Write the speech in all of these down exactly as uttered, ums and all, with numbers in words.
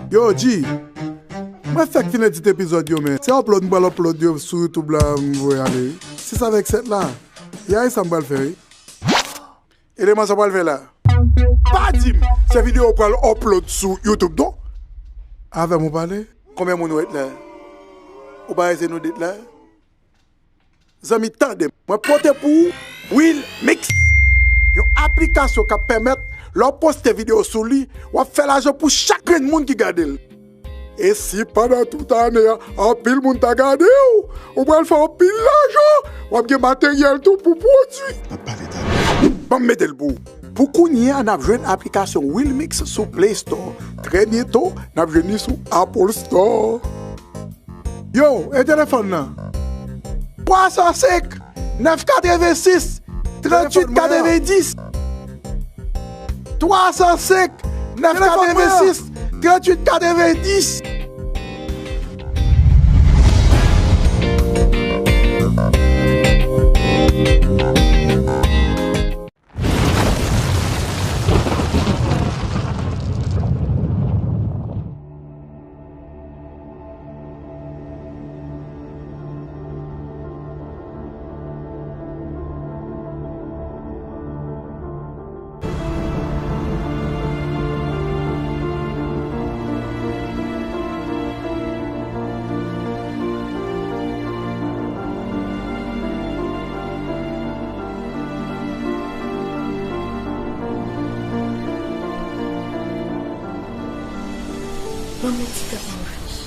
Yo, G, mwen fèk fin edit epizòd yo, men se upload m pral upload yo sou YouTube la, m voye ale, wi. Sis avèk sèt la, ya e sa m pral fè, wi. Eleman sa w pral fè la? Pa di m se videyo w pral upload sou YouTube, non? Avè m ou pale? Konbyen moun ou et la? Ou pa rete nou det la? Zanmi, tande m. Mwen pote pou ou Will Mix. Yon aplikasyon k ap pèmèt, lè w poste videyo sou li, w ap fè lajan pou chak grenn moun ki gade l. E si pandan tout ane a, anpil moun ta gade w, ou pral fè anpil lajan, w ap gen materyèl tou pou pwodui. N ap pale talè. Ban m mete l pou ou. Pou kounye a, n ap jwenn aplikasyon Will Mix sou Play Store. Trè byento, n ap jwenn li sou Apple Store. Yo, e telefòn nan? Twa san senk, nèf katrevensis, tranntuit katrevendiz. Twa san senk, nèf katrevensis, tranntuit katrevendiz. Ban mwen ti kòb mwen fich.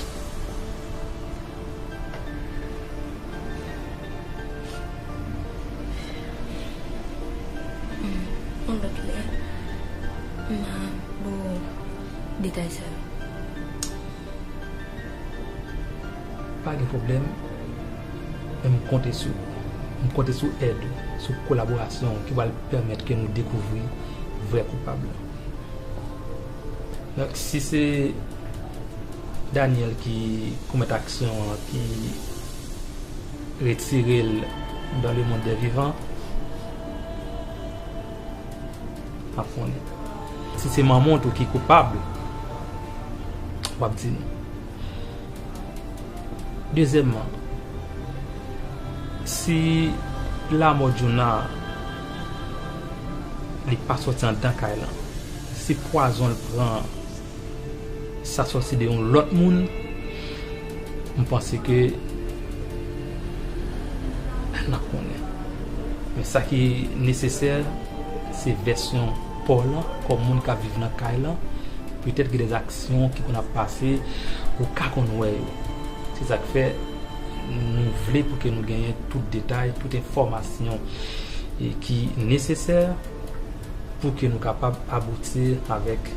Yon lòt lè, m a ba w detay sa yo. Pa gen pwoblèm, men m konte sou ou. M konte sou èd ou, sou kolaborasyon ou ki pral pèmèt ke nou dekouvri vrè koupab la. Donk, si se Daniel ki komèt aksyon an, ki retire l dans le monde des vivants, m ap konnen. Si se manman w tou ki koupab, w ap di nou. Dezyèmman, si lanmò Djouna li pa sòti anndan kay lan, si pwazon l pran sa sòti de yon lòt moun, m panse ke n ap konnen. Men sa ki nesesè, se vèsyon pa w lan, kòm moun k ap viv nan kay lan. Petèt gen de aksyon ki konn ap pase, ou ka konn wè yo. Se sa k fè nou vle pou ke nou genyen tout detay, tout enfòmasyon, e, ki nesesè pou ke nou kapab abouti avèk,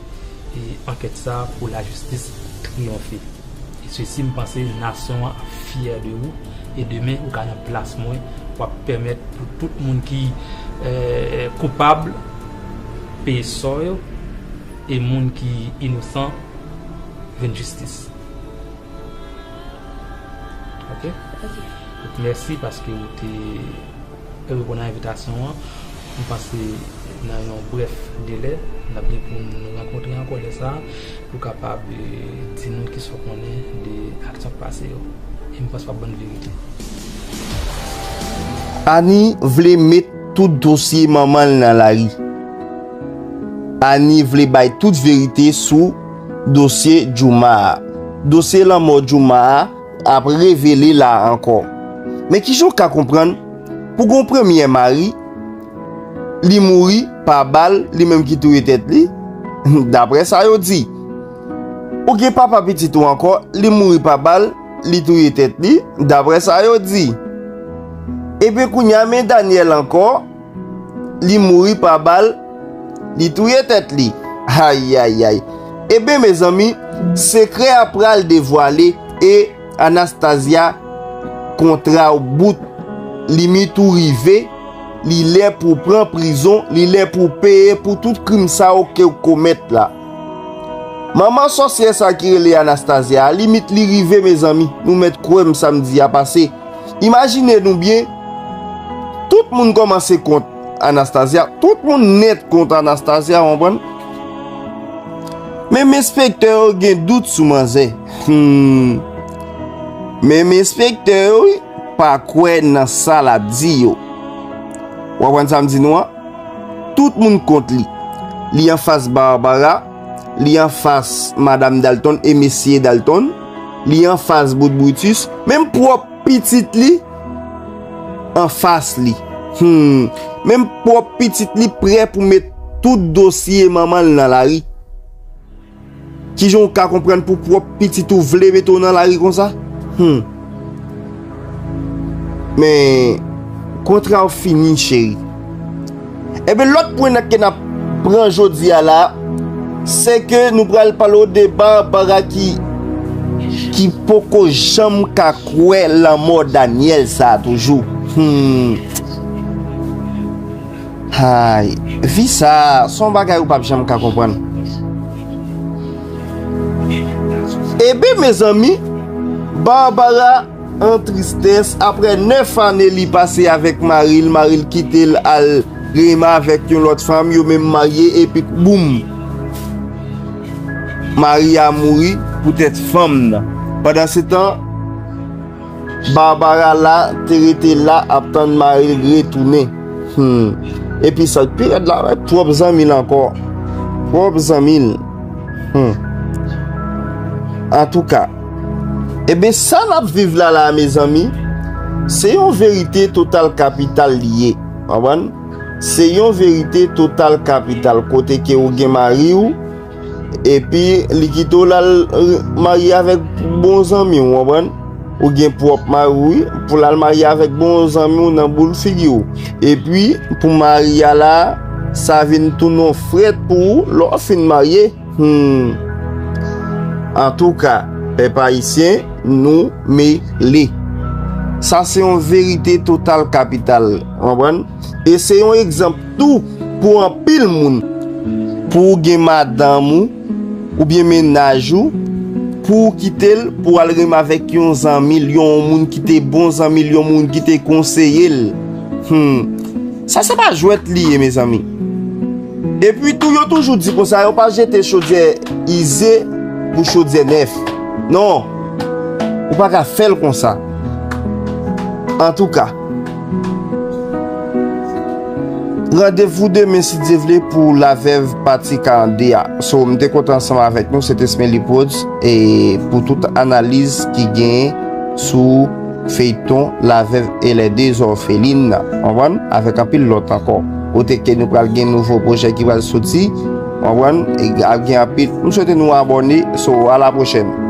e, ankèt sa pou lajistis triyonfe. E sesi, m panse nasyon an ap fyè de ou, e demen ou ka nan plas mwen, w ap pèmèt pou tout moun ki, e, koupab peye sò yo, e moun ki inosan jwenn jistis. Ok? Ok. Donk, mèsi paske ou te reponn a envitasyon an. M panse nan yon brèf delè, n ap gen pou nou rankontre ankò lè sa a, pou w kapab, eh, di nou kisa w konnen de aksyon k pase yo. E m panse w ap ban n verite. Ani vle met tout dosye manman l nan lari. Ani vle bay tout verite sou dosye Djouma a. Dosye lanmò Djouma a ap revele la ankò. Men kijan w ka konprann pou gon premyè mari, li mouri pa bal, li menm ki touye tèt li, daprè sa yo di. Ou gen papa pitit ou ankò, li mouri pa bal, li touye tèt li, daprè sa yo di. Epi kounye a, men Daniel ankò, li mouri pa bal, li touye tèt li. Ayayay. Eben, mezanmi, sekrè a pral devwale e Anastasia, kontra w bout, limit ou rive, li lè pou w pran prizon, li lè pou w peye pou tout krim sa yo ke w komèt la. Manman sòsyè sa ki rele Anastasia a, limit li rive, mezanmi, nou mèt kwè m sa m di a pase. Imajine nou byen, tout moun kòmanse kont Anastasia, tout moun nèt kont Anastasia, w konprann? Menm enspektè yo gen dout sou manzè. Hmm. Menm enspektè yo, wi, pa kwè nan sa l ap di yo. W konprann sa m di nou an? Tout moun kont li. Li anfas Barbara, li anfas Madam Dalton e Mesye Dalton, li anfas Bout Brutus, menm pwòp pitit li anfas li. Hmm, menm pwòp pitit li prè pou met tout dosye manman l nan lari. Kijan w ka konprann pou pwòp pitit ou vle mete w nan lari konsa? Hmm. Men, kontra w fini, cheri. Ebyen, lòt pwen nan ke n ap pran jodi a la, se ke nou pral pale w de Barbara ki, ki poko janm ka kwè lanmò Daniel sa a toujou. Hmm. Ay, vi sa a, se yon bagay ou p ap janm ka konprann. Ebyen, mezanmi, Barbara an tristès, apre nèf ane li pase avèk mari l, mari l kite l al renmen avèk yon lòt fanm, yo menm marye, epi boum! Mari a mouri poutèt fanm nan. Pandansetan, Barbara la, te rete la, ap tann mari l retounen. Hmm. Epi sa k pi rèd la, wè, pwòp zanmi l ankò. Pwòp zanmi l. Hmm. Antouka, ebyen, sa n ap viv la, la, mezanmi, se yon verite total kapital li ye. Konprann? Se yon verite total kapital, kote ke ou gen mari w, epi li kite w l al, eh, marye avèk bon zanmi w, konprann? Ou gen pwòp mari w, wi, pou l al marye avèk bon zanmi w nan boul figi w. Epi, pou mari a la, sa vin tounen yon frèt pou ou lè w fin marye. Hmm. Antouka, pèp ayisyen, nou mele. Sa se yon verite total kapital, konprann? E se yon egzanp tou pou anpil moun. Pou w gen madanm ou, oubyen mennaj ou, pou w kite l, pou w al renmen avèk yon zanmi l, yon moun ki te bon zanmi l, yon moun ki te konseye l. Hmm. Sa se pa jwèt li ye, mezanmi. Epi tou, yo toujou di konsa, yo pa jete chodyè ize pou chodyè nèf. Non, ou pa ka fè l konsa. Antouka, randevou demen, si Dye vle, pou Lavèv pati karannde a. So, m te kontan ansanm avèk nou, se te Smelly Prodz, e pou tout analiz ki genyen sou feyton Lavèv e lè de zòfelin, konprann? Avèk anpil lòt ankò. Kote ke nou pral gen nouvo pwojè ki pral soti, konprann? E ap gen anpil. M swete nou abòne, so, a la pwochèn.